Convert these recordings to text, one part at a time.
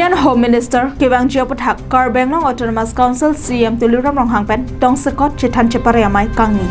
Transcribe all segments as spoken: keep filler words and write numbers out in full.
Union Home Minister kevangji aputhak Karbi Anglong Autonomous Council C E M Tuliram Ronghang pen tongsekot chethan chepare amei kangni.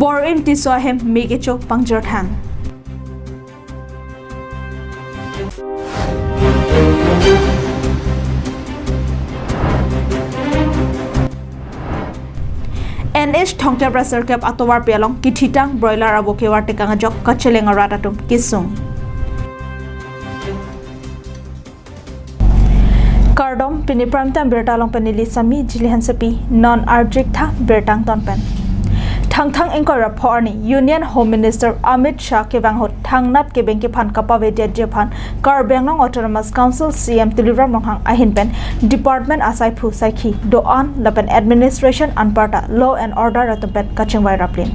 Bor-im Tisso ahem me kecho pangjor thang. N H thomkep ra sirkep atovarpi along kithitang broiler avo kevar tekang ajok kacheleng arat atum kesung. Kardom, pini prime time birta along pen neli Sami Jili Hansepi, non arjik tha birta angton pen. Thangthang ingkoi ra pho arni Union Home Minister Amit Shah kevang ahut thangnat kebeng kephan kapavedetji aphan Karbi Anglong Autonomous Council C E M Tuliram Ronghang ahin pen department asaiphu saikhi do-an lapen administration anparta law and order atum pen kachingvai raplim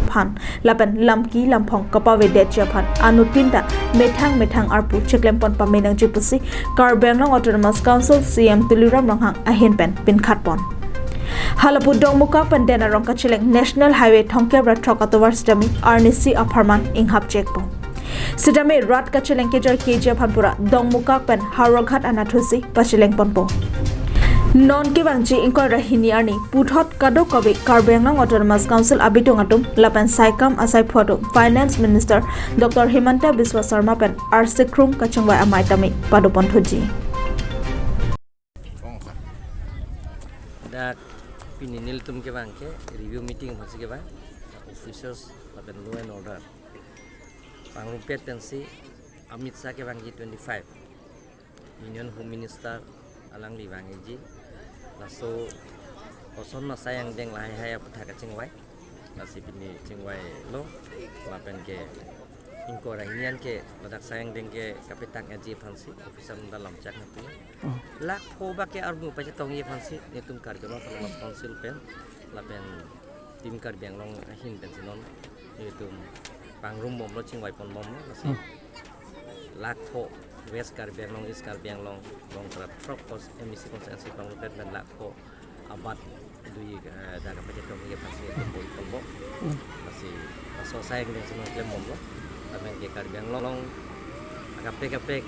aphan lapen lamki lamphong kapavedetji aphan anuttin ta methang methang arpu chiklem pon pame nangji pusi Karbi Anglong Autonomous Council C E M Tuliram Ronghang ahin pen pinkhat pon. Halapu Dongmukak pen Denarong kacheleng National Highway thomkep ra throk atovar sitame arnisi apharman inghap chekpo. Sitame rat kacheleng kejor keji aphan pura Dongmukak pen Howraghat anatthu si pacheleng ponpo. Non kevangji ingkoi ra hini arni puthot kadokave Karbi Anglong Autonomous Council abitung atum lapen saikam asaiphu atum Finance Minister Doctor Himanta Biswa Sarma pen arsikrum kachingvai amei tame pado ponthuji. Dak pini nelitum kevang ke review meeting aphansi kevang, officers lapen law and order pangrumpet pensi Amit Shah kevangji twenty-five, Union Home Minister alangli vangji. Laso koson ma asai angdeng lahai hai aputhak kachingvai. Lasi pini chingvailo lapen ke ingkoi ra hini an ke ladak asai angdeng ke kapetakji aphansi officer nda lamchak nangpi. Oh. Lakh pho bak ke armu pachetongji aphansi netum Karbi Anglong Autonomous Council pen lapen Team Karbi Anglong ahin pensi non netum pangrum bomlo, chingvai pon bomlo, lasi. Hmm. Lakh pho West Karbi Anglong, East Karbi Anglong, Longkra throk kos M A C constituency pangrumpet pen lakh pho abat dui, eh, dak kapachetongji aphansi netum boi pon bom. Hmm. Lasi laso asai angdeng si non klem bomlo. Lapen ke Karbi Anglong akaprek kaprek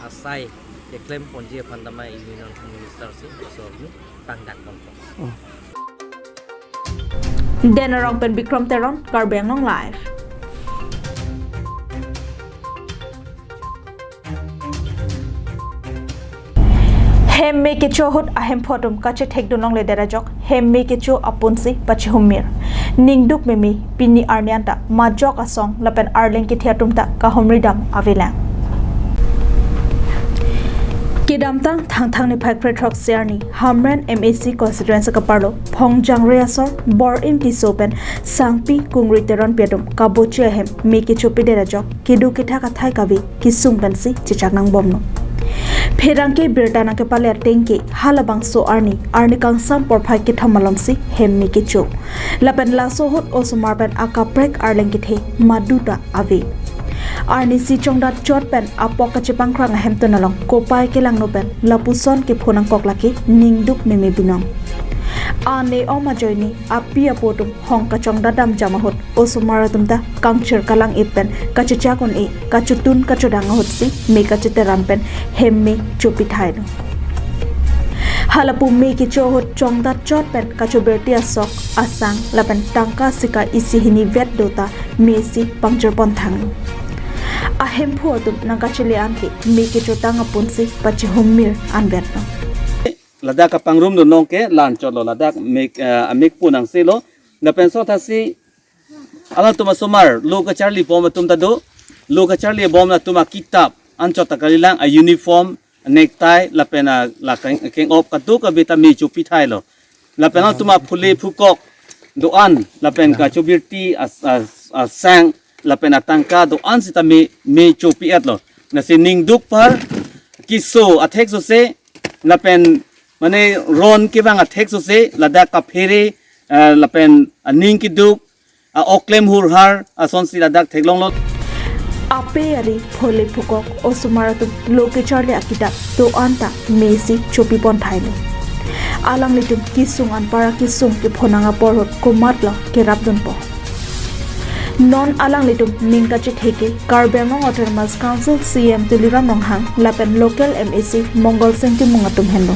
asai keklem ponji aphan tame Union Minister si laso arni pangdak ponpo. Oh. Denarong pen Bikram Teron, Karbi Anglong Live. Hem me kecho ahut ahemphu atum kachethek dun longle det ajok hem me kecho apunsi pachehummir. Ningduk meme pini arni anta majok asong lapen arleng kethe atum ta kahumri dam avelang. Kedamtang Thangthang niphai kre throksi arni Hamren M A C constituency kaparlo Phongjangre asor Bor-im Tisso pen Sangpi Kungri Teronpi atum kabochi ahem me kechopidet ajok kedo kethak athai kave kesung pensi chechak nangbomlo. Pherangke birta nangkepale ateng ke halabangso arni, arni kangsam porphai kethom malomsi hem me kecho. Lapen laso ahut osomar pen akaprek arleng kethe madu ta ave. Arnisi chongdat chot pen apok kachepangkrang ahemtun along kopai kelangno pen lapuson kepho nangkok lake ningduk meme binong. Ane om ajoine api apo atum hong kachongdat damjam ahut osomar atum ta kangchir kalang-it pen kachechak un-e, kachotun kachodang ahutsi me kacheteram pen hem me chopithailo. Halapu me kecho ahut chongdat chot pen kachobirti asok asang lapen tangka sika isi hini vet do ta me si pangjor pon thang. Ahemphu atum nangkachele an ke me kechotang apunsi pachehummir anvetlo. Ladak kapangrumdun long ke la-an chotlo, ladak mek, eh, amekpu nangselo. Lapen so thasi alangtum asomar lo kacharli bom atum ta do, lo kacharli bom atum akitap anchot ta kalilang, a uniform, necktie lapen a la keng, keng-op kadokave ta me chopithailo. Lapen alangtum aphule phukok do-an lapen kachobirti as, as, asang lapen atangka do-an sitame me chopi-etlo. Lasi ningduk par keso athek sose lapen mane ron kevang athek sose ladak kaphere, eh, lapen aning keduk, a-oklem hurhar asonsi ladak theklonglo. Ape ari phule phukok osomar atum lo kecharli akitap do-an ta me si chopi pon thailo. Alanglitum kesung anpar akesung kephonang apor ahut komatlo kerapdunpo? Non alanglitum ning kachetheke Karbi Anglong Autonomous Council C E M Tuliram Ronghang lapen local M A C Mongalsing Timung atum henlo.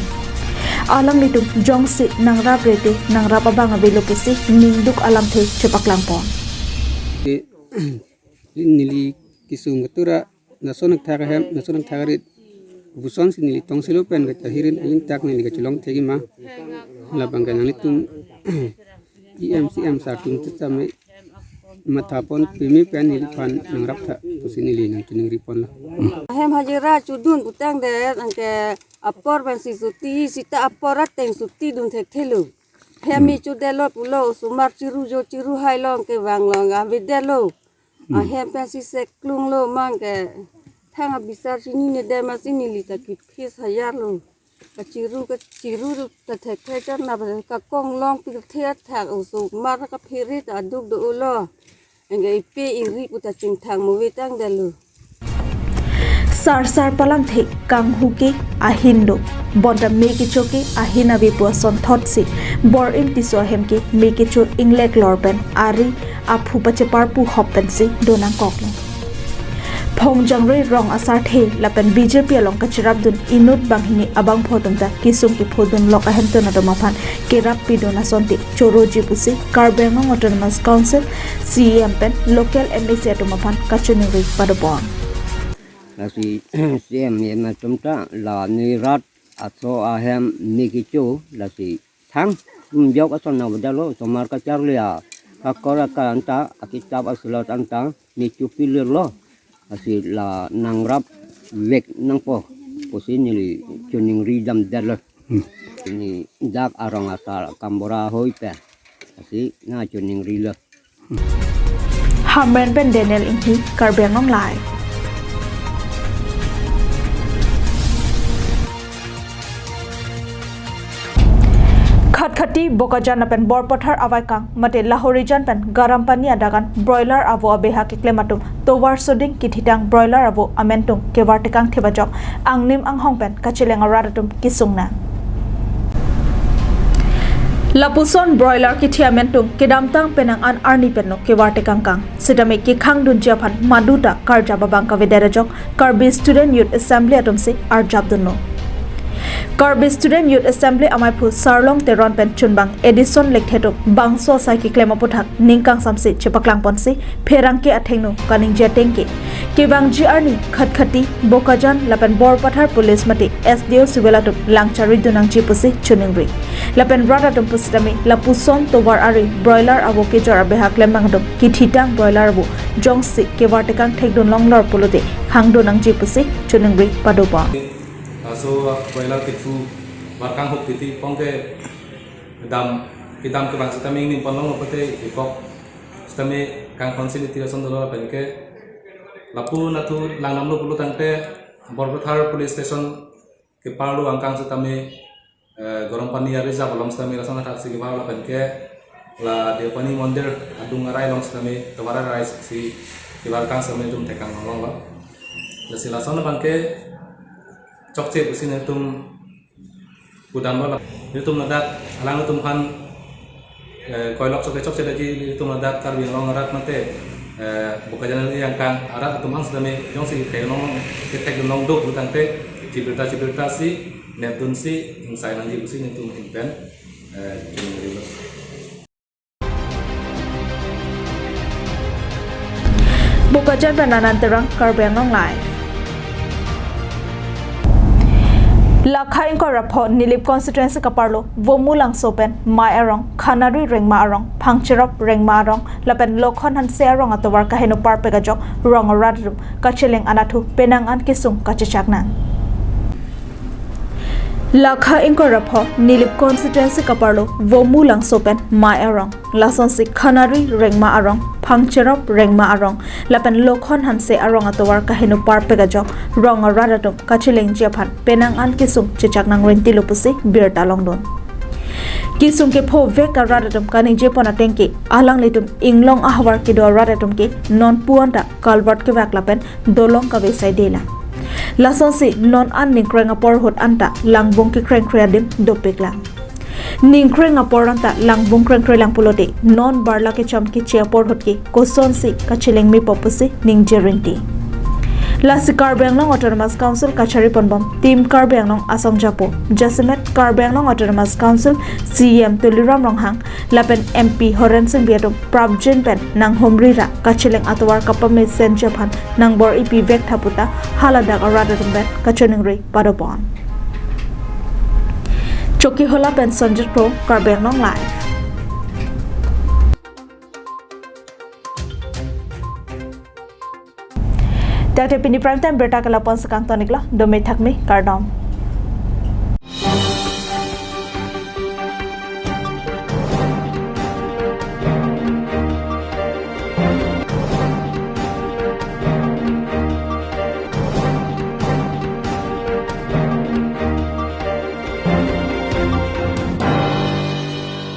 Alanglitum jongsi nangrap rete nangrap abang avelo pusi ningduk alamthe chepaklangpon. Neli kesung ketura, lason nangthak ahem, lason nangthak arit. Lapuson si neli tongsi lo pen kachahirin ahin tak neli kachelong thekji ma. Labang ke nanglitum E M C M sar atum tame mathapon pimi pen neliphan nangrap tha pusi neli nangchiningriponlo. Ahem hajira chodun putangdet anke apor pensi chuti sita apor ateng chotidun thekthelo. Hem mi chodetlo pulo, osomar chiru jo chiru hailo anke vanglong avedetlo. Ahem pensi seklunglo ma anke thang abisar chinine dema si neli ta kephi sajarlo. Kachiru kachiru ta thekthe chot na ba kakong long pirthe athak osomar kaphere ta aduk do-olo. Anke ipe iri puta chingthang mo vetangdetlo. Sarsar palamthe kanghu ke ahin do, bonta me kecho ke ahin ave pu asonthotsi Bor-im Tisso ahem ke me kecho inglek lor pen ari aphu pacheparpu hop pensi donangkoklo. Phongjangre rong asarthe lapen B J P along kacherapdun inut banghini abangphu atum ta kesung kephodunlok ahemtun atum aphan kerap pidun asonte choroji pusi Karbi Anglong Autonomous Council C E M pen local M A C atum aphan kachiningri padopon. Lasi C E M atum ta la ne rat aso ahem ne kecho lasi thang, um, jok ason na bedalo, osomar kacharli a kakor akar anta, akitap aslot anta ne chopilirlo. Lasi la nangrap vek nangpo pusi neli chiningri damdetlo. Neli dak arong asar kambora hoi pen lasi nangchiningrilo. Hamren pen Daniel Inghi, Karbi Anglong Live. Khatkhati, Bokajan lapen Borpathar avaikang mate Lahorijan pen Garampani adagan broiler avo abeha keklem atum tovar soding kithitang broiler avo amentum kevar tekang thip ajok angnim anghong pen kacheleng arat atum kesung nang. Lapuson broiler kithi amentum kedamtang penang an arni penlo kevar tekangkang. Sitame kekhangdunji aphan maduta karjap abang kavedet ajok Karbi Student Youth Assembly atumsi arjapdunlo. Karbi Student Youth Assembly amaiphu Sarlong Teron pen chunbang Edison Lekthe atum bangso asai keklem aputhak ningkangsamsi chepaklangponsi pherangke athengno kaningje atengke kevangji arni Khatkhati, Bokajan lapen Borpathar Police mate S D O Civil atum langcharidun nangji pusi chiningri. Lapen rat atum pusitame lapuson tovar ari broiler avo kejor abeha klembang atum kithitang broiler avo jongsi kevar tekang thekdun longlor pulote khangdun nangji pusi chiningri padopon. Laso broiler kethu varkang huk titi pongke dam kedam kevang sitame ingnim ponlong lote ikok sitame kangkhon si niti ason dolo lapenke lapu nathu langdamlo pulo tangte Borpathar Police Station keparlo angkang sitame, eh, Garampani a-reserve along sitame lason athaksi keparlo lapenke la Deopani Mondir adung arai along sitame tovar arai si kevarkang sitame itum thekang longlonglo. Lasi lason abangke chokche pusi nelitum pudamlo. Nelitum ladak alangtum aphan, eh, koilok chokche chokche lagi nelitum ladak Karbi Anglong arat mate, eh, Bokajan angkang arat atum aphan sitame jongsi theklong, theklong do putangte chibirta chibirta si nepdunsi ingsai nangji pusi nelitum ahin pen, eh, chiningri. Bokajan pen Anand Terang, Karbi Anglong Live. Lakha ingkoi ra pho Nilip constituency kaparlo Vomu Langso pen Mai Arong, Khanari Rengma Arong, Phangcherop Rengma Arong lapen Lokhon Hanse Arong atovar kaheno parpek ajok rong arat atum kacheleng anatthu penang an kesung kachechak nang. Lakha ingkoi ra pho Nilip constituency kaparlo Vomu Langso pen Mai Arong, lasonsi Khanari Rengma Arong, Phangcherop Rengma Arong lapen Lokhon Hanse Arong atovar kaheno parpek ajok rong arat atum kachelengji aphan penang an kesung chechak nang rentilo pusi birta longdun. Kesung kephovek arat atum kaningjepon atengke alanglitum inglong ahavar kedo arat atumke nonpu anta culvert kevak lapen dolong kave saidela. Lasonsi non an ningkreng apor ahut anta langbung kekreng kre adim dopiklang. Ningkreng apor anta langbung kreng krelang pulote non barla kecham keche apor ahut ke kosonsi kacheleng mepo pusi ningje rinti. Lasi Karbi Anglong Autonomous Council kachari ponbom Team Karbi Anglong asong japo jasemet Karbi Anglong Autonomous Council CEM Tuliram Ronghang lapen MP Horen Sing Bey atum prapjin pen nanghumri ra kacheleng atovar kapamesen aphan nangbor-ipi vek tha puta haladak arat atum pen kachiningri padopon. Chokihola pen Sanjit Kro, Karbi Anglong Live. Tangte pini prime time birta ke lapu-an si kangton-iklo, dome thakme, kardom.